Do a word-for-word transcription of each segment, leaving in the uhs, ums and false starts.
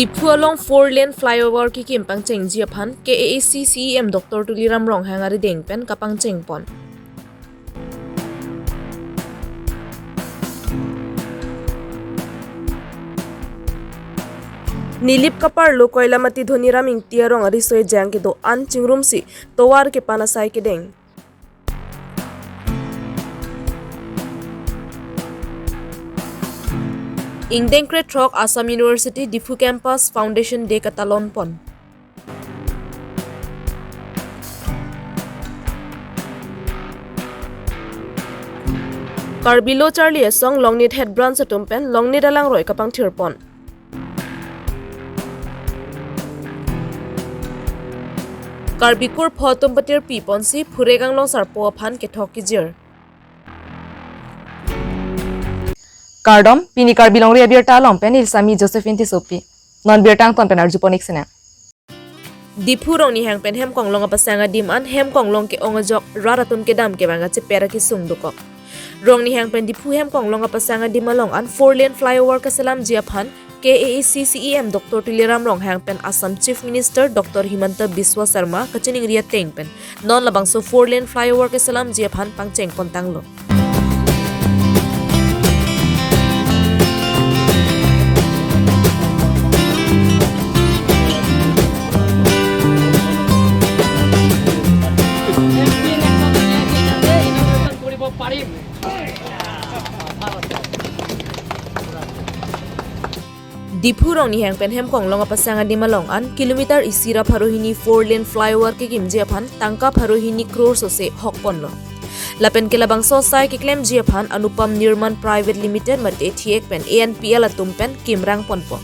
Diphu along four lane flyover kekim pangchengji aphan K A A C C E M Doctor Tuliram Ronghang arideng pen kapangcheng pon. Nilip kaparlo Koilamati Dhoniram Ingti arong ariso ejang kedo-an chingrumsi tovar kepan asai kedeng. Ingdeng krethrok Assam University Diphu Campus Foundation Day katalon pon. Karbi Lo Charli Asong Longnit Head Branch atum pen Longnit alangroi kapangthir pon. Karbi Kurpho atum patirpi ponsi Phurek Anglong Sarpo aphan kethok kejir. Kardom, pini Karbi Longri Abirta along pen neli Sami Josephine Tissopi. Non birta angton pen arju pon-ik sinang. Diphu Rongnihang pen Hemkonglong apasang adim an Hemkonglong ke-ong ajok rat atum kedam kevang kacheper akesung dokok. Rongnihang pen Diphu Hemkonglong apasang adim along an four lane flyover kaselamji aphan K A A C C E M Doctor Tuliram Ronghang pen Assam Chief Minister Doctor Himanta Biswa Sarma kachiningri ateng pen non labangso four lane flyover keselamji aphan pangcheng pon tanglo. Diphu Rongnihang pen Hemkonglong apasang adim along an kilometer isi ra pharo hini four lane flyover kekimji aphan tangka pharo hini crore sose hok ponlo. Lapen ke labangso asai keklemji aphan Anupam Nirman Private Limited mate thiek pen A N P L atum pen kimrang ponpo.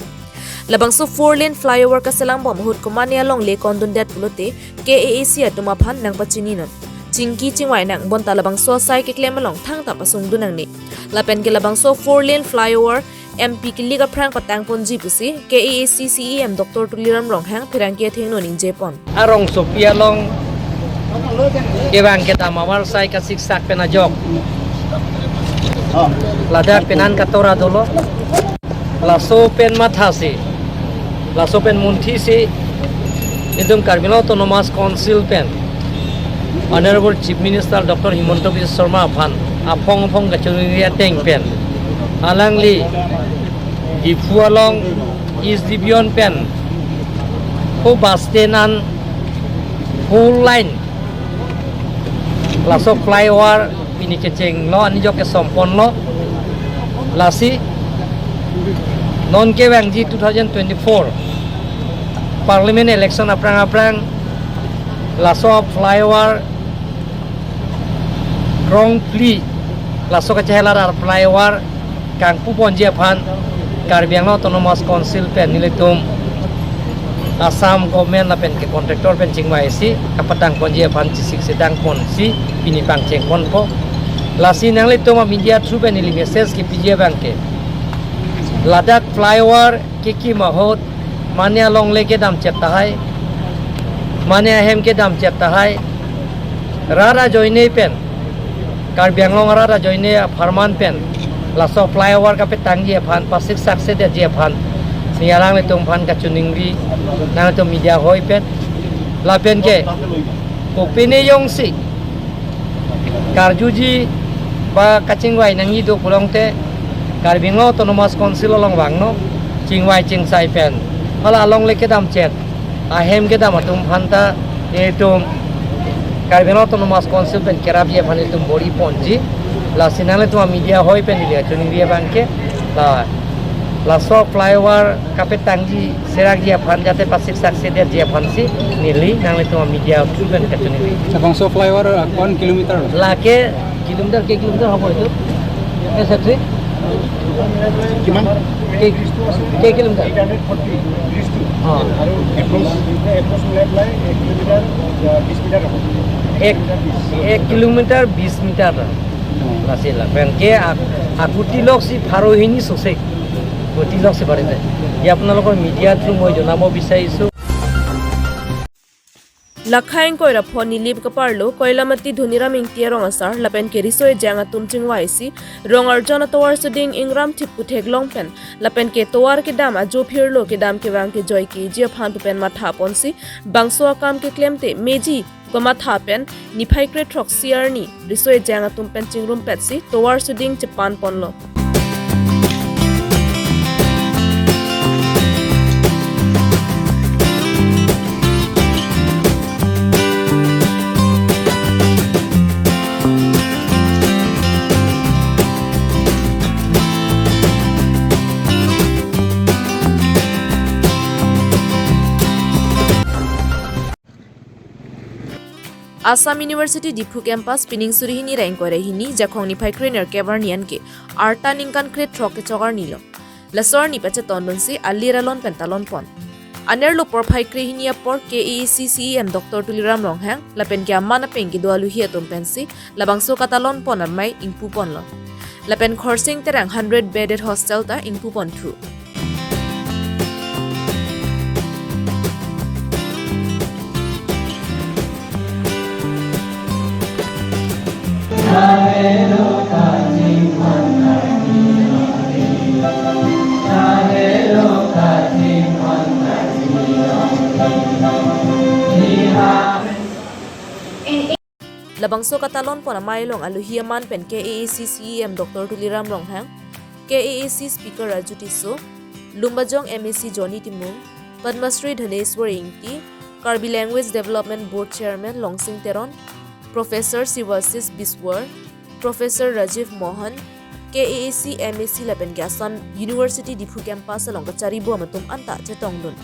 Labangso four lane flyover kaselam bom ahut komane alongle kondundet pulote K A A C atum aphan nangpachini non. Chingki chingvai nang bonta labangso asai keklem along thangta pasungdun nangne. Lapen ke labangso four lane flyover M P kilik aphrang patang ponji pusi K A A C C E M Doctor Tuliram Ronghang pherangke athengno ningje pon. Arongsopi along kevang kedam avar asai kasiksak pen ajok ladak penan katora dolo. Laso pen mathasi, laso pen munthisi, itum Karbi Anglong Autonomous Council pen Honorable Chief Minister Doctor Himanta Biswa Sarma aphan aphong aphong kachiningri ateng pen alangli Diphu along East Division pen ho bus stand an whole line laso flyover pini kechenglo, anijok kesom ponlo. Lasi non kevangji two thousand twenty-four Parliament election aphrang aphrang laso flyover krong phli, laso kachehelar ar flyover kangpu ponji aphan Karbi Anglong Autonomous Council pen nelitum Assam government lapen ke contractor pen chingvaisi kapatang ponji aphan chesik sedang ponsi pini pangcheng ponpo. Lasi nanglitum a media through pen neli message kepiji abang ke, ladak flyover kekim ahut mane alongle kedam chet tahai, mane ahem kedam chet tahai, rat ajoine pen, Karbi Anglong arat ajoine apharman pen laso flyover kapetangji aphan, pasiksak sedetji aphan neli alanglitum aphan kachiningri, nanglitum media hoi pen. Lapen ke kopine jongsi karjuji ba kachingvai nangji do pulote Karbi Anglong Autonomous Council along vangnon, chingvai chingsai pen hala alongle kedam chet, ahem kedam atum aphanta itum Karbi Anglong Autonomous Council pen kerapji aphan itum bor-i ponji. Lasi nanglitum a media hoi pen neli kachiningri abang ke, la laso flyover kapetangji serakji aphan jate pasiksak sedetji aphansi neli nanglitum a media through pen kachiningri. Labangso flyover, uh, one kilometer? Lake kilometer, ke kilometer hobo itu? S F C? কিমান? Ke, ke kilometer? Oh. Ek, ek kilometer bis meter. Lasi la, bang ke ak-, akuti loksi pharo hini sose. Kuti loksi pharo hini. Iya apnalokor media through moi jonabo bisariso. Lakha ingkoi ra pho Nilip kaparlo Koilamati Dhoniram Ingti arong asar lapen ke riso ejang atum chingvaisi rong arjon atovar suding ingram thip putheklong pen lapen ke tovar kedam ajo phirlo kedam kevang kejoi keji aphan pu pen matha ponsi bangso akam keklemte meji pu kamatha pen niphai kre throksi arni riso ejang atum pen chingrumpetsi tovar suding chepan ponlo. Assam University Diphu Campus pining suri hini ra ingkoi ra hini Jakhong niphai kre nerkep arni anke arta ningkan kre throk kechok arni lo. Laso arni pachetondunsi alir alon pen talon pon. Anerlo porphai kre hini apor K A A C C E M Doctor Tuliram Ronghang lapen ke aman apeng kedo aluhi atum pensi labangso katalon pon amei ingpu ponlo. Lapen Khorsing Terang hundred bedded hostel ta ingpu ponthu. Labangso katalon pon amei along aluhi aman pen K A A C C E M Doctor Tuliram Ronghang, K A A C Speaker Raju Tisso, Lumbajong M A C Johnny Timung, Padma Shri Dhaneswar Ingti, Karbi Language Development Board Chairman Longsing Teron, Professor Sivasis Biswar, Professor Rajiv Mohan, K A A C M A C lapen ke Assam University Diphu Campus along kachari bom atum anta chetongdun.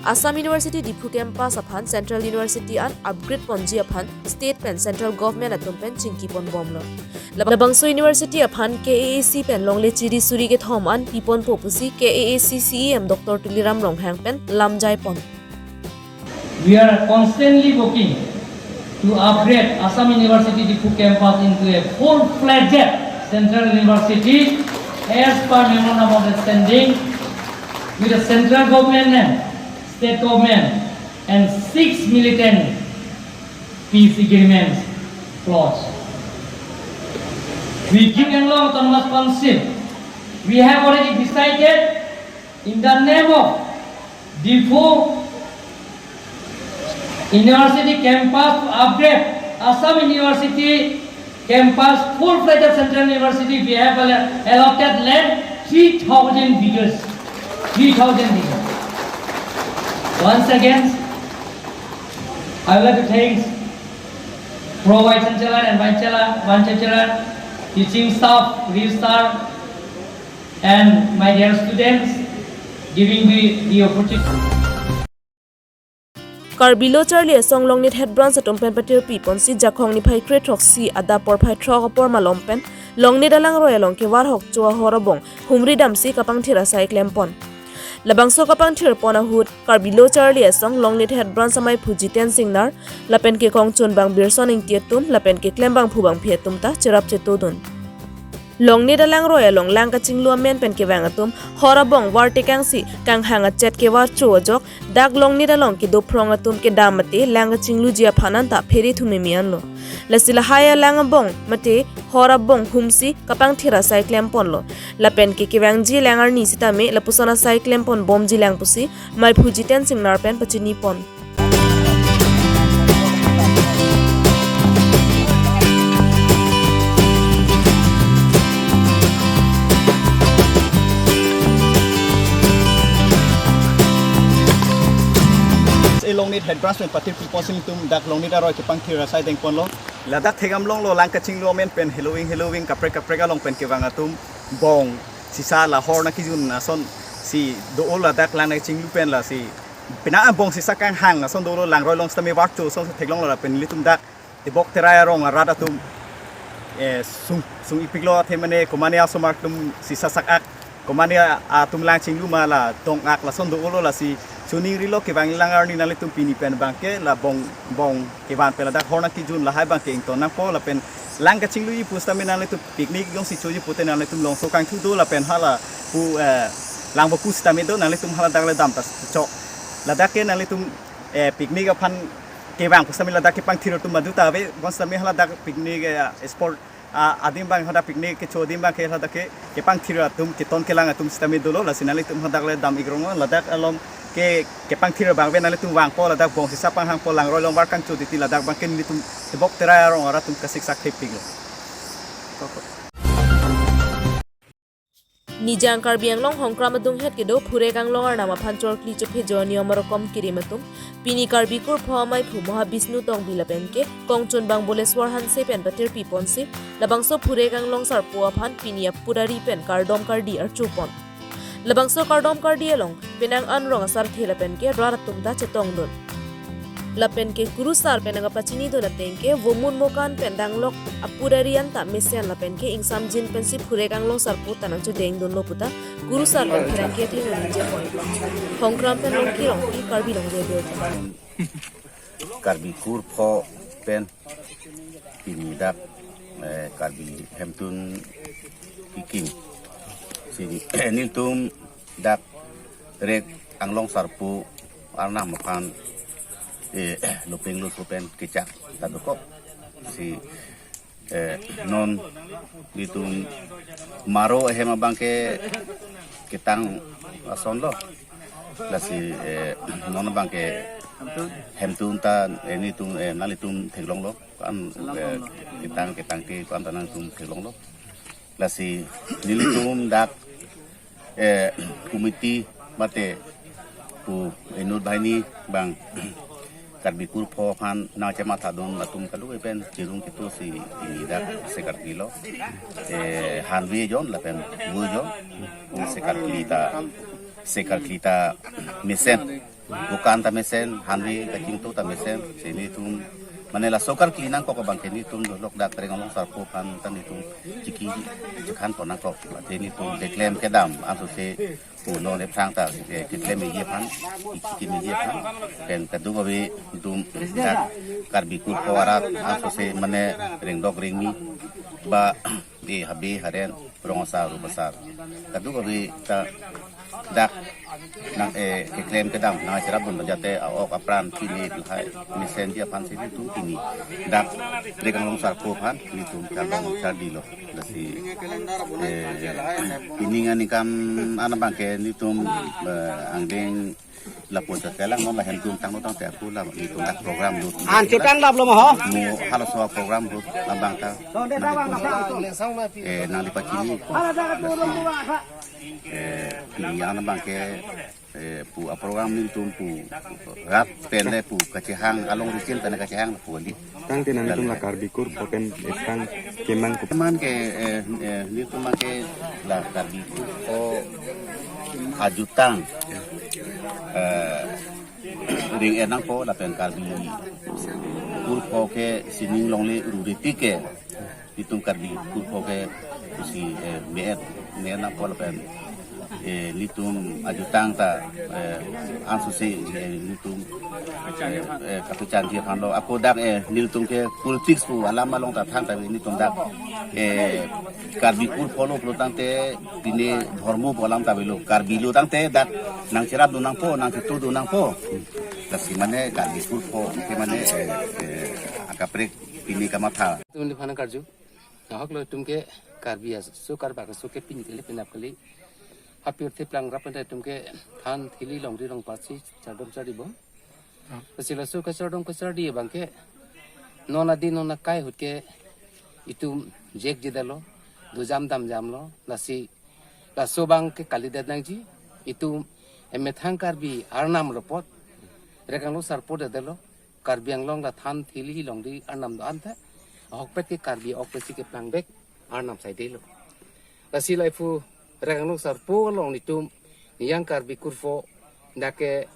Assam University Diphu Campus aphan Central University an upgrade ponji aphan State pen Central Government atum pen chingki pon bomlo. Labangso University aphan K A A C pen longle chiri suri kethom an pi ponpo pusi K A A C C E M Doctor Tuliram Ronghang pen lamjai pon. We are constantly working to upgrade Assam University Diphu campus into a full-fledged central university as per memorandum of understanding with the central government and state government and six militant peace agreements clause. We give Anglong Autonomous Council. We have already decided in the name of Diphu University campus to upgrade Assam University campus full-fledged Central University. We have allo-, allotted land three thousand bighas. Three thousand bighas. Once again, I would like to thank Pro Vice Chancellor and Vice Chancellor, Vice Chancellor, teaching staff, registrar, and my dear students, giving me the opportunity. Karbi Lo Charli Asong Longnit Head Branch atum pen patirpi ponsi Jakhong niphai kre throksi adap porphai throk apor malom pen Longnit alangroi along kevar hokcho ahor abong humri damsi kapangthir asai klem pon. Labangso kapangthir pon ahut Karbi Lo Charli Asong Longnit Head Branch amei phu Jiten Singnar lapen ke kongchun bang Birson Ingti atum lapen keklem bangphu bangphi atum ta cherap chetodun. Longnit alangroi along lang kachinglu amen pen kevang atum hor abong var tekangsi kanghang achet kevar cho ajok dak Longnit along kedo phrong atum kedam mate lang kachingluji aphan anta phere thumimi anlo. Lasi lahai alang abong mate hor abong humsi kapangthir asai klem ponlo. Lapen ke kevangji lang arni sitame lapuson asai klem pon bomji lang pusi mei phu Jiten Singnar pen pachini pon. E Longnit Head Branch pen patirpi ponsi nelitum dak Longnit aroi kepangthir asai deng ponlo. Ladak thegam longlo lang kachinglu amen pen heloving heloving kaprek kaprek along pen kevang atum bong sisa la hor nangkijun asonsi do-o ladak lang kachinglu pen lasi pina bong sisa kanghang ason dolo langroi along sitame varcho ason theklonglo lapen nelitum dak tebok terai arong arat atum, eh, sung, sung-ipiklo athe mane komane asomar atum sisa sak-ak komane atum lang chinglu ma la dong-ak lason dolo lasi choningrilo kevang lang arni nanglitum pini pen abangke la bong bong kevan pen ladak hor nangkijun lahai abangke ington nangpo lapen lang kachingluji pu sitame nanglitum picnic jongsi choji pute nanglitum longso kangthu do lapen hala pu, eh, lang boku sitame do nanglitum hala dak le dam ta chok. Ladak ke nanglitum, eh, picnic aphan kevang pusitame ladak kepangthir atum madu ta ave, bonsitame haladak picnic, eh, sport, ah, adim abang, hadak picnic kecho adim abang ke haladak ke kepangthir atum, keton kelang atum sitame dolo, lasi nanglitum hadak le dam-ik rong, ladak along ke kepangthir abang ave, nanglitum vangpo, ladak bong sisa panghangpo, langroi along var kangcho titi, ladak abang ke nelitum tebok terai arong arat atum kasiksak thepiklo. Nijang Karbi Anglong Hongkram adunghet kedo Phurek Anglong arnam aphan chorkli chophejo niyom arokom kerim atum pini Karbi Kurpho Amei Phu Maha Bisnu Tongbi lapen ke Kongchunbang Boleswar Hanse pen patirpi ponsi, labangso Phurek Anglong Sarpo aphan pini apurari pen kardom kardi archupon. Labangso kardom kardi along penang an rong asarthe lapen ke rat atum ta chetongdun. Lapen ke kurusar pen nangkapachinidun ateng ke vomun mokan pen danglok apurari anta mesen lapen ke ingsamjin pensi Phurek Anglong Sarpo ta nangchedengdunlo puta kurusar pen pherangke thengno ningje pon. Hongkram pen Rongki Rongpi, Karbi Longri Radio. Karbi Kurpho pen pini dak, eh, Karbi Hemtun Kiking si nelitum dak Phurek Anglong Sarpo arnam aphan, eh, lopeng loso pen kechak ta dokok si, eh, non nelitum maro ahem abang ke ketang asonlo, lasi, eh, non abang ke Hemtun ta, eh, nelitum, eh, nanglitum theklonglo, ko-an, eh, ketang ketang ke ko-an ta nangtum theklonglo. Lasi nelitum dak, eh, committee mate pu inut banghini abang Karbi Kurpho aphan nangchemathadun atum kadokave pen chirung ketu si pini dak sekarkilo. Eh, hanve jon lapen vo jon sekarkli ta, sekarkli ta mesen. Bukan ta mesen, hanve kachingthur ta mesen, si nelitum, mane laso karkli nangkok abang ke nelitum dolok dak Phurek Anglong Sarpo aphan ta nelitum chiki chikhan pon nangkok, mate nelitum keklem kedam, ansose pu non ephrang ta, eh, keklem meji aphan, chiki meji aphan, pen kadokave nelitum dak Karbi Kurpho arat, ansose mane rengdok rengmi, ba, eh, habe haren, rong asar, rup asar, kadokave ta dak nang, eh, keklem kedam nangcherapdun bajate a-ok apran pini lahai mesenji aphan si nelitum pini dak Phurek Anglong Sarpo aphan nelitum kardom kardilo. Lasi, eh, pini aningkan an abang ke nelitum, eh, angdeng lapu ta kelang non la Hemtun tanglo tangte aku la nelitum dak program lut. An chutang daplo ma ho? Mo halaso program lut labang ta. Donde tabang nangli pachini. Hala jaga turun dua, Pak. Eh, pini an abang ke, eh, pu aprogram nelitum pu rat pen le pu kachehang along richin pen kachehang pu ali. Tangte nanglitum la Karbi Kurpho pen ephrang kemang ko. Kemang ke, eh, eh, nelitum ke la Karbi Kurpho ajutang, eh, ring-et nangpo lapen Karbi Kurpho ke sining longle ruriti ke nelitum Karbi Kurpho ke si, eh, me-et, me-et nangpo lapen, eh, nelitum ajutang ta, eh, ansose, eh, nelitum, eh, eh, kapachan ji aphanlo. Ako dak, eh, nelitum ke politics pu alam along ta thangta nelitum dak, eh, Karbi Kurpho lo pulo tangte pine dhormo pu alam ta avelo. Karbi lo tangte dak nangcherapdun nangpo, nangchetudun nangpo. Lasi mane Karbi Kurpho ke mane, eh, eh, akaprek pine kamatha. Tum di phana karju. Ahok lo tum ke Karbi aso, Karbi aso ke pini kali, penap kali. Hapir theplang rap pen tum ke than thili longri rong pasi chardom chardi bom. Lasi laso kachardom kachardi abang ke non adi non akai ahut ke itum jek jedetlo, dojam damjamlo, lasi laso abang ke kalidet nangji, itum emethang Karbi arnam ropot, Phurek Anglong Sarpo detlo, Karbi Anglong la than thili longri arnam do-an ta, ahokpet ke Karbi ok pensi keplang bek arnam saidelo. Lasi lapu Phurek Anglong Sarpo along nelitum Nijang Karbi Kurpho dak ke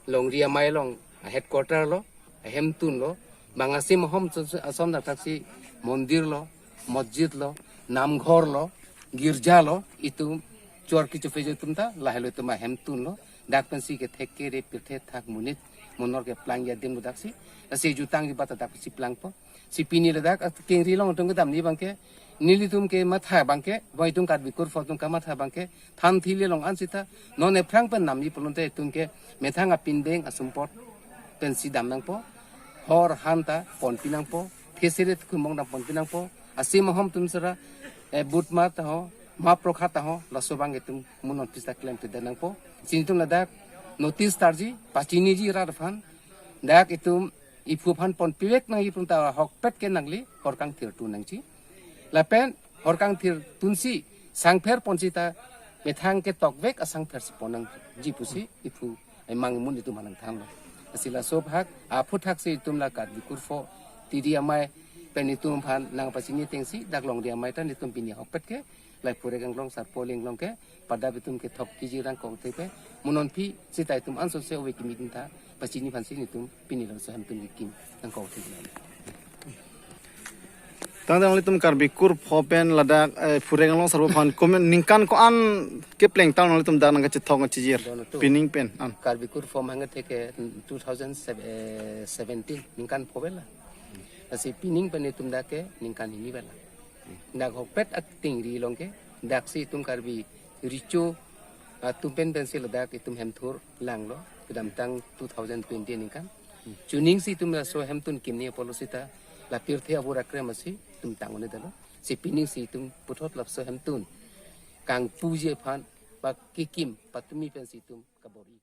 longri amei along headquarter lo, ahemtun lo, bang asim ahom ason dak thaksi mondir lo, masjid lo, namghor lo, girja lo, itum chorkli chophejo atum ta lahelo itum ahemtun lo, dak pensi kethek kere pirthe thak monit monor keplang adim lo daksi, lasi jutang ji bata dak pensi plangpo. Si pini ladak akengri along atum kedam ni abang ke, nelitum kematha abang ke, bang itum Karbi Kurpho atum kematha abang ke, than thili along an sita non ephrang pen namji pulote itum ke methang apindeng asumpot pensi dam nangpo. Hor han ta ponpi nangpo, thesere khumong dam ponpi nangpo, asim ahom atum sera, eh, butma ta ho, ma prokha ta ho, laso abang itum munon pista klem pida nangpo. Chini itum ladak notice tarji, pachiniji rat aphan, dak itum iphu aphan ponpivek nangji pun ta ahokpet ke nangli, hor kangthir tun nangji. Lapen hor kangthir tunsi, sangpher ponsi ta, methang ke tokvek asangpher si pon nangji pusi, iphu, eh, mang mun itum aphan nangthanlo. Lasi laso aphak, aphuthak si itum la Karbi Kurpho, Tidi Amei, pen itum aphan nangpachini atengsi, dak Longri Amei ta itum pini ahokpet ke, la Phurek Anglong Sarpo Inglong ke, padap itum kethok kiji rangkok thekpe, munon phi, sita itum anso se ove kimi itum ta, pachini aphansi itum, pini laso hemtun kekim, rangkok thekpe. Tangte nanglitum Karbi Kurpho pen ladak, eh, Phurek Anglong Sarpo aphan komen ningkan ko-an kepleng tang nanglitum dak nangkachethok nangchijir. Dono tu. Pining pen an. Karbi Kurpho mangke theke two thousand seventeen ningkan pho bela. Lasi pining pen itum dak ke ningkan hini bela. Dak ahokpet ating ri along ke, daksi itum Karbi Recho atum pen pensi ladak itum hemthur langlo, kedamtang two thousand twenty ningkan. Chuning si itum laso hemtun kimni apotlo sita, la pirthe abura krem asi itum tang-un-edetlo. Si pining si itum puthot laso hemtun kangpuji aphan, ba kekim patumi pensi itum kabor-i.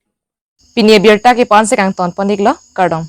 Pini abirta ke pu-an si kangton pon-iklo, kardom.